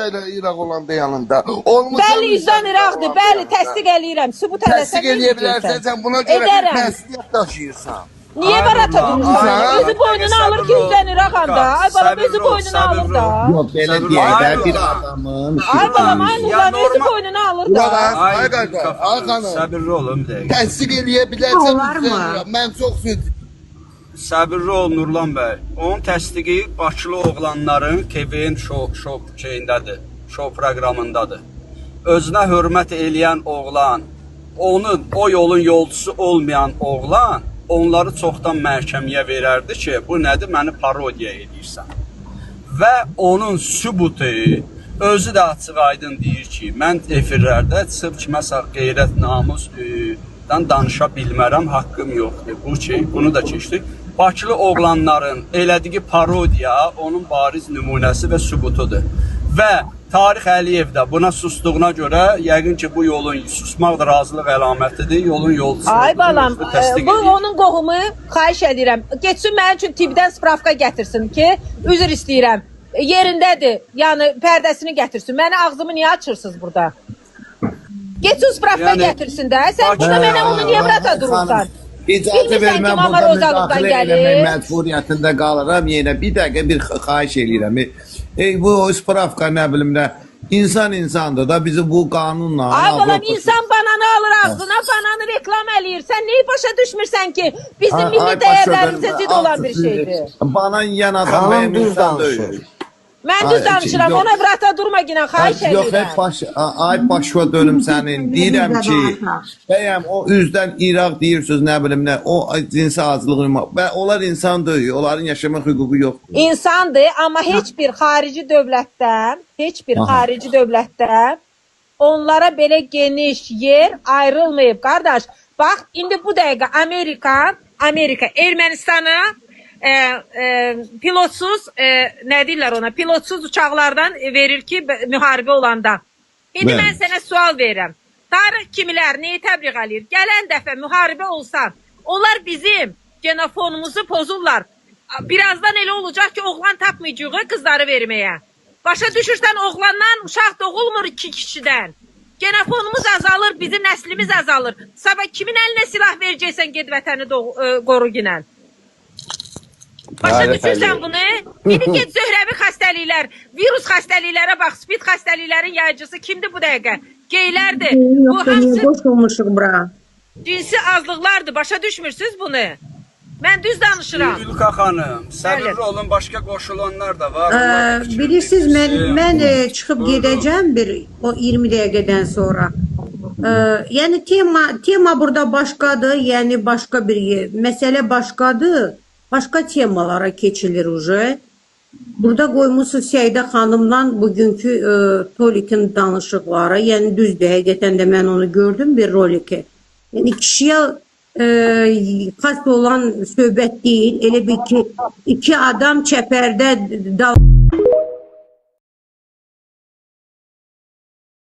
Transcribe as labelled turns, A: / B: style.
A: üzdən İraq olanda yanında. Olmusan
B: Bəli, üzdən İraqdır.
A: olanda
B: Bəli,
A: yanında.
B: təsdiq eləyirəm. Sübut eləsən
A: Təsdiq eləyə bilərsən, sən buna görə
B: Edərəm.
A: məsuliyyət daşıyırsan.
B: Niyə barata durursan?
A: Ay,
B: Özü boynuna alır ki, üzdən İraqam da. Ay balam, özü boynuna alır da.
C: Yox, belə deyək də bir adamın
B: Ay balam, ay
D: Ya
B: Nurlan, özü
D: normal-
B: boynuna alır da.
A: Ay,
D: Ay,
A: ay qardaş, ay xanım.
D: Səbirli olun bir dəqiqə.
A: Təsdiq eləyə bilərsən
E: Olar mı?
A: üzdən İraq. Mən çox söz
D: Səbirli ol Nurlan bəy. Onun təsdiqi Bakılı oğlanların TV-nin şou şou şeyindədir. Şou proqramındadır. Özünə hörmət eləyən oğlan, onun o yolun yolçusu olmayan oğlan onları çoxdan məhkəməyə verərdi ki, bu nədir, məni parodiya eləyirsən. Və onun sübutu özü də açıq-aydın deyir ki, mən efirlərdə çıxıb kiməsə qeyrət, namus dan danışa bilmərəm, haqqım yoxdur. Bu ki, bunu da keçdik. Bakılı oğlanların elədiyi parodiya onun bariz nümunəsi və sübutudur. Və Tarix Əliyev də buna sustuğuna görə yəqin ki, bu yolun susmaq da razılıq əlamətidir, yolun yolçusu
B: Ay
D: olduğunu
B: balam,
D: özü də təsdiq
B: bu
D: eləyir.
B: onun qohumu xahiş edirəm. Getsin mənim üçün tibbdən spravka gətirsin ki, üzr istəyirəm. Yerindədir. Yəni pərdəsini gətirsin. Məni ağzımı niyə açırsınız burada? Getsin spravka
D: Yəni,
B: gətirsin də. Sən
D: Bakı-
B: burada mənə onu niyə vrata durursan?
C: İcazə ver,
B: Bilmirsən ki,
C: mən
B: Mama
C: burada
B: Rozalıqdan
C: müdaxilə
B: gəlir.
C: eləmək məcburiyyətində qalıram. Yenə bir dəqiqə bir xahiş eləyirəm. Bu spravka nə bilim nə. İnsan insandır da bizi bu qanunla
B: Ay balam,
C: Avropa-
B: insan bananı alır ağzına, bananı reklam eləyir. Sən neyi başa düşmürsən ki, bizim
C: Ay,
B: milli
C: ay, başa
B: dəyərlərimizə
C: dönüm.
B: zidd olan bir
C: Altı
B: şeydir.
C: Banan yiyen adam
F: Xanım
C: benim
F: düz
C: insan
F: danışır.
C: deyil.
B: Mən düz
C: Ay,
B: danışıram,
C: yox.
B: ona vrata durma ginən, xahiş
C: Ay, yox,
B: eləyirəm.
C: hep baş, ay başa dönüm sənin. Deyirəm ki, bəyəm o üzdən İraq deyirsiniz, nə bilim nə, o cinsi azlıq və onlar insan deyil, onların yaşamaq hüququ yoxdur.
B: İnsandır, amma heç bir xarici dövlətdən, heç bir
C: Aha.
B: xarici dövlətdə onlara belə geniş yer ayrılmayıb qardaş. Bax, indi bu dəqiqə Amerika Ermənistana pilotsuz nə deyirlər ona? Pilotsuz uçaqlardan verir ki, müharibə olanda. İndi
C: Bəli.
B: mən sənə sual verirəm. Tarix kimlər neyi təbliğ eləyir? Gələn dəfə müharibə olsa, onlar bizim genofonumuzu pozurlar. Birazdan elə olacaq ki, oğlan tapmayacağıq qızları verməyə. Başa düşürsən, oğlandan uşaq doğulmur iki kişidən. Genofonumuz azalır, bizim nəslimiz azalır. Sabah kimin əlinə silah verəcəksən, get vətəni qoru ginən. Başa
F: Tarix
B: düşürsən
F: Əliyev.
B: bunu? İndi get zöhrəvi xəstəliklər, virus xəstəliklərə bax, spid xəstəliklərin yayıcısı kimdir bu dəqiqə? Geylərdir. Bu
E: Yoxdur, niyə
B: hamısı
E: qoşulmuşuq bura?
B: cinsi azlıqlardır. Başa düşmürsüz bunu? Mən düz danışıram.
D: Ülka xanım, səbirli
B: Bəli.
D: olun, başqa qoşulanlar da var. Onlar da fikir
E: Bilirsiniz mən
D: bildirsin.
E: mən çıxıb
D: Buyurun.
E: gedəcəm bir o 20 dəqiqədən sonra. Yəni tema burada başqadır, yəni başqa bir yer, məsələ başqadır. Başqa temalara keçilir uje. Burada qoymusunuz Səidə xanımla bugünkü Tolikin danışıqları. Yəni düzdür, həqiqətən də mən onu gördüm bir roliki. Yəni kişiyə xas olan söhbət deyil. Elə bil ki, iki adam çəpərdə dal